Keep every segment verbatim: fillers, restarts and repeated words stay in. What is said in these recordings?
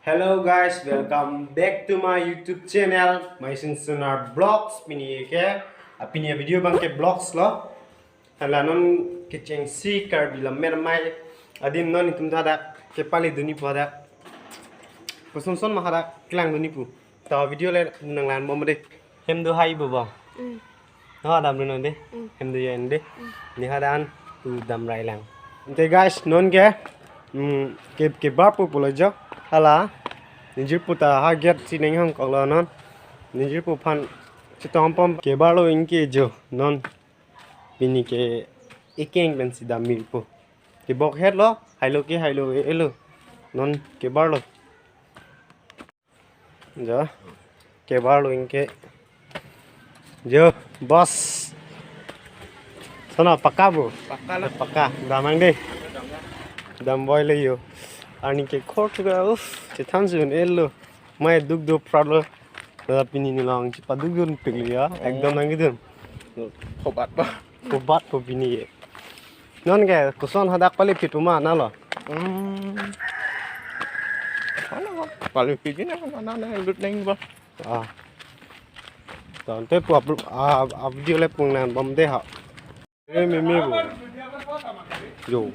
Hello guys, welcome back to my YouTube channel, Maising Sonar Vlogs. Pini ke, ah, pini video abang ke vlogs lo. Hala non kechengsi Karbi Lammet Amei adim non itum ta hadak kepale dunji pu hadak. Koson son ma hadak kelang dunji pu. To video le nanglangbom dei. Hem do hai bo bo. Mm. Ha dam dun dei. Mm. Hem do yen dei. Mm. Ne hadak an tu dam rai lang. Ante guys, non ke, mm, ke, kebarpo pulo jo. Hala. Nijir pu ta ha gate si neng hang kok lo non. Nijir pu aphan chetong pom kebarlo anke jo non. Pini ke ekeng pensi damji pu. Kebok het lo, hailo ke hailo e-, elo. Non kebarlo. Jo. Kebarlo anke. Jo, boss. Sana pakka bo? Pakka lo. Pakka. Dam nang dei. Damboi le jo. Arni ke khor tu ga, uff, chethan sun elo. Mai duk do pralo. Hala pini nilong chepaduk dun pikli ya. Ekdom nangkedun. Phobat ba. Phobat po pini ye. Non ke koson hadak pale pit puma na lo. Hmm. Ano, pale pit na na na lut neng ba. Ah. Tangte pu up, ah, up video le pung nangbom dei ha. Eh, meme bo. Jo.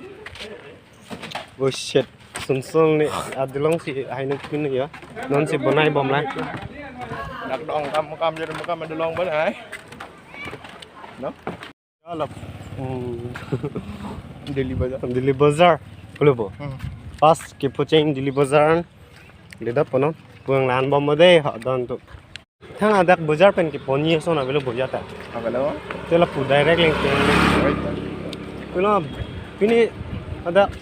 Oh shit. Sumsum ni adulong si hainu pin ya. Non si bonai bom la. Dak dong kam kam jadi kam adulong bonai. No? Alap. Hmm. Delhi Bazar. Delhi Bazar. Pulo bo. Hmm. Pas kepucheng Delhi Bazar. Deda pono. Pulang lan bom dei ha don tu. Thang hadak bojar pen keponji ason avelo bojar ta. Avelo. Te lapu direct leng ke. Oi. Kulo pini hadak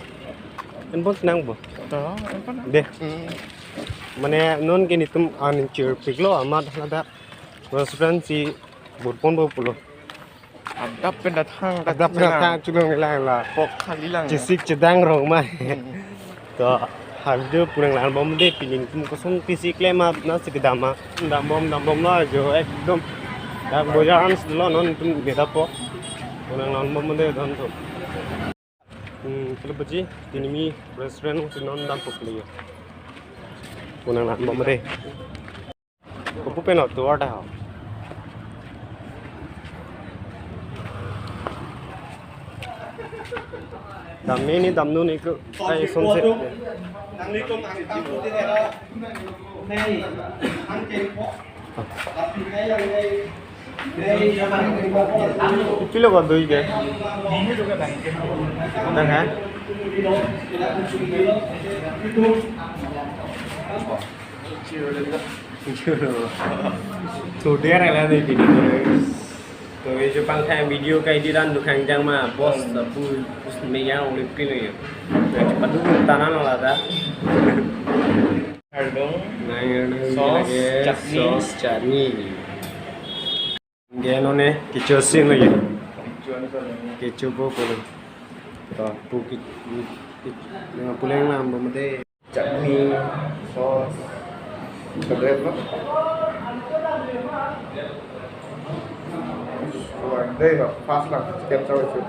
enpon nang bo. To, enpon. Dei. Hmm. Mane non ke netum an chirpiklo amat hadak restaurant si burpon bo pulo. Adap pen dathang, adap pen dathang chulong lang la. Pok khali lang. Chesik chedang rong mai. Hmm. To, ha video pung nanglangbom dei, pini netum koson pisi klem ma, na si kedam ma. Dambom, dambom lo jo, ekdom. Dak bojar an si lo non netum beda po. Pung nanglangbom dei don tu. Hmm, kalau baji, pini mi restaurant si non dampo kali ya. Pung nanglangbom dei. Kopu pen o tour ta ho. Dam ni ni dam nu ni ko kai son se. Pilo ko dui ke. Tang ha? Today rela dei video. To ye jo pangthang video kai di ran dukhang jang ma boss apu us me yang oleh pin ye. Padu tanah lo lada. Ardong, nai ardong sauce, lagi chutney. Sauce, chutney. Geno ne kecho sing lagi. Kecho po po. To pu ki, ki, ki, nang pulang nang bomde. Chutney, sauce. Kedai apa? Wah, dei, fast lah, setiap cawe itu.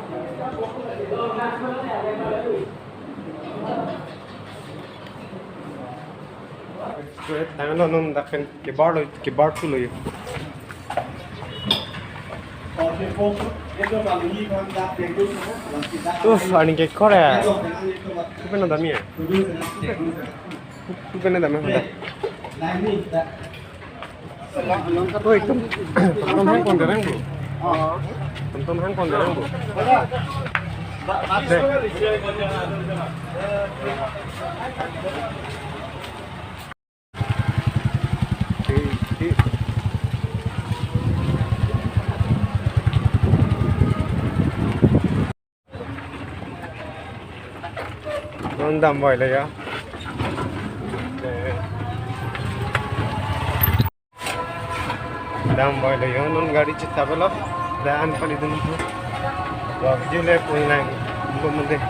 Tangan lo non dak pen kebar lo, kebar tu lo yo. Uf, ani ke kore. Kupen ada mi ya? Kupen ada mi ada. Oi, tom, tom hang kon derang, bro. Tom, tom hang kon derang, bro. Deh. Non damboi lo ya. Damboi lo ya, non gari chita belo. Dan pali dun tu. Wah, jule pun lang. Belum deh.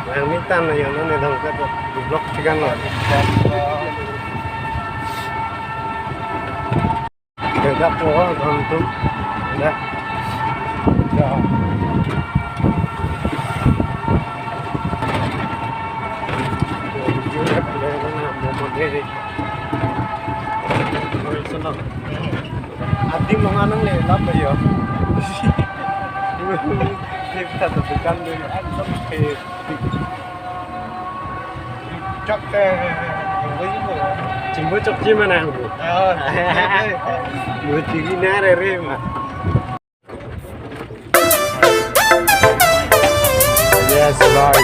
Yang minta na yang mana dong kata blok tiga lo. Beda po dong tu. Ya. Ya. Adim long anang le lap ya. Kita dukan dulu, ekdom ke. Chok te, woi mo. Chimbo chok chi mana ang bu. Oh, chimbo. Bu chi ki na re re ma. Yes, boy.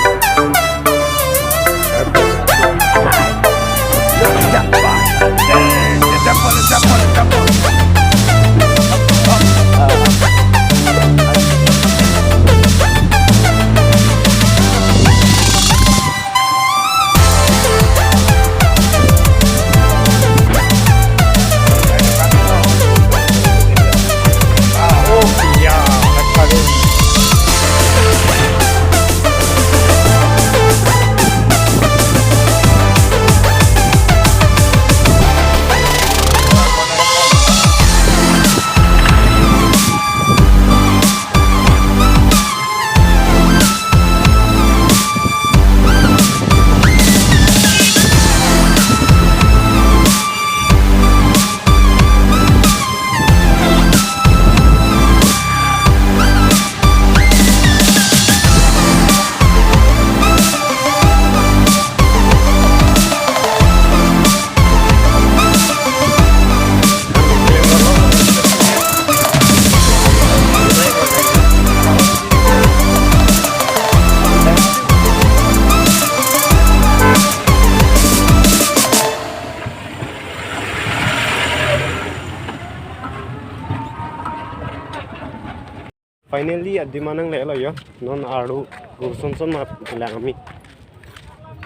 Finally, adim anang le lo yo. Non arlo gu son son ma kelang ami.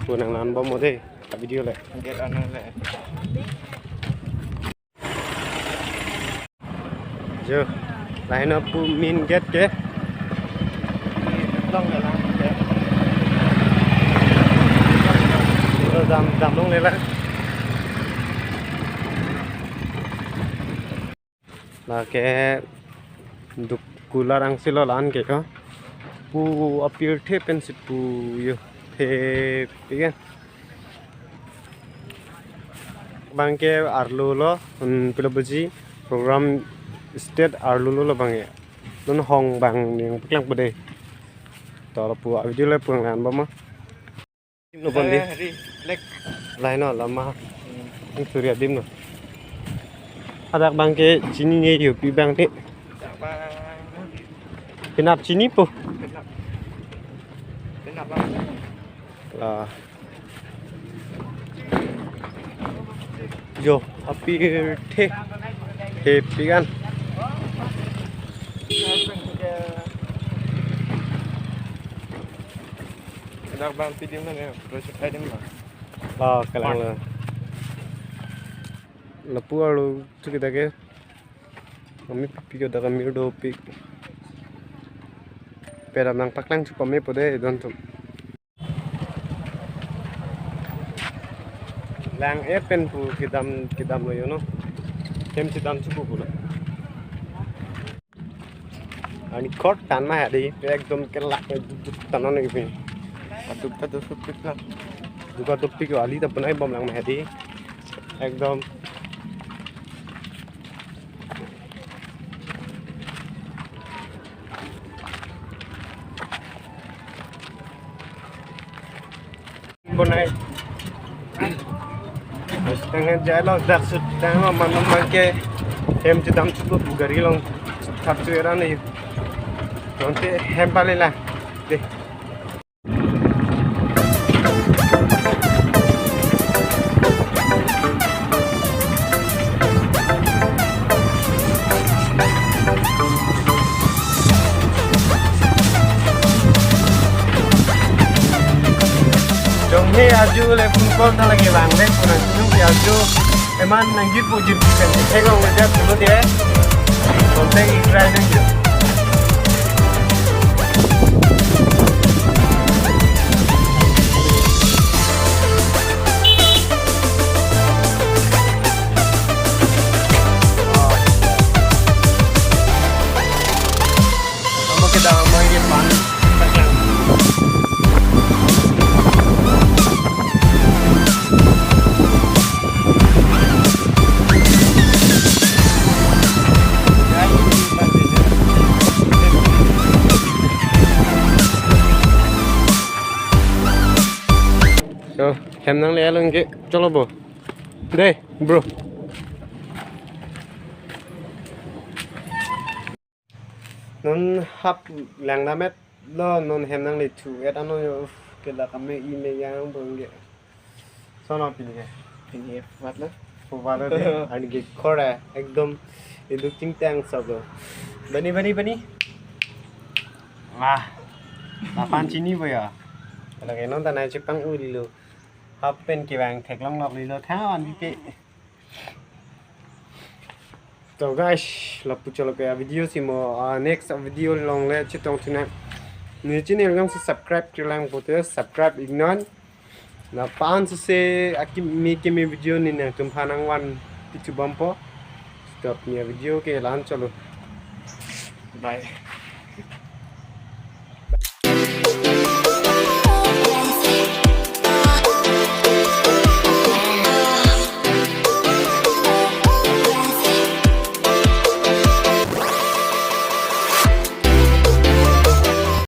Pu nanglangbom mo dei, a video le. Get anang le. Jo, lahin apu main gate ke. Long le lang ke. Dam, dam long le lang. Lake duk kular angsi lo lan ke ko. Pu apirthe pensi pu yo. Thepik ke. Bang ke arlo lo, hmm, pilo buji program state arlo lo lo bang ya. Non hong bang ning paklang pu dei. To lapu a video le pu nanglangbom ma. Adim lo bon dei. Eh, ri, lek. Lahin lo lama. Hmm. Ini Surya adim lo. Hadak bang ke chinine yo pi bang dei. Dak bang. Penap chini po. Penap. Penap bang. La. Jo, apirthe. Thepik an. Dak bang pi adim lo ne, project adim lo. Oh, kelang lo. Lapu arlo tu kita ke. Kami pipi ke dak kami dopik. Pera nangpaklang chup kami pu dei don tum. Lang-et pen pu kedam kedam lo yo no. Hem chedam chup pu lo. Ani khot tan ma dei, ekdom kelak duk duk tan non ipi. Aduk ta duk duk pik la. Duk ta duk pik ali ta penai bom lang ma dei. Ekdom. Bonai. Setengah jalo dak setengah mana mangke hem chedam chup gari along thap chu era ni. Nanti hem pale la. Dei. Jonghe arju le phone call ta lagi vang le, kurang sujung si arju eman nangji pu jin pen theklong le jat dulu dei. Konten ikrai nangji. Kita main pan. So, hem nangle along ke, cholo bo. Dei, bro. Non hap lang damet lo, non hem nangle thu et ano yo, uf, ke la kame i me yang bong ge. Sono pini ke. Pini vat lo. Puvalo de, ani ke khore, ekdom iduk ting tang sogo. Bani, bani, bani. Wah. Lapan chini bo ya. Kalau ke non tanai chepang uli lo. Hap pen kevang theklong lok lilo thawan pipe. So guys, lapu cholo ke video si mo, ah, next video along le chetong thunang. Ne channel along si subscribe kelang pote subscribe iknon. Lapu-an si se akimi kimi video ne nangtum aphan nangvan pichu bompo. Stop ne video ke la-an cholo. Bye.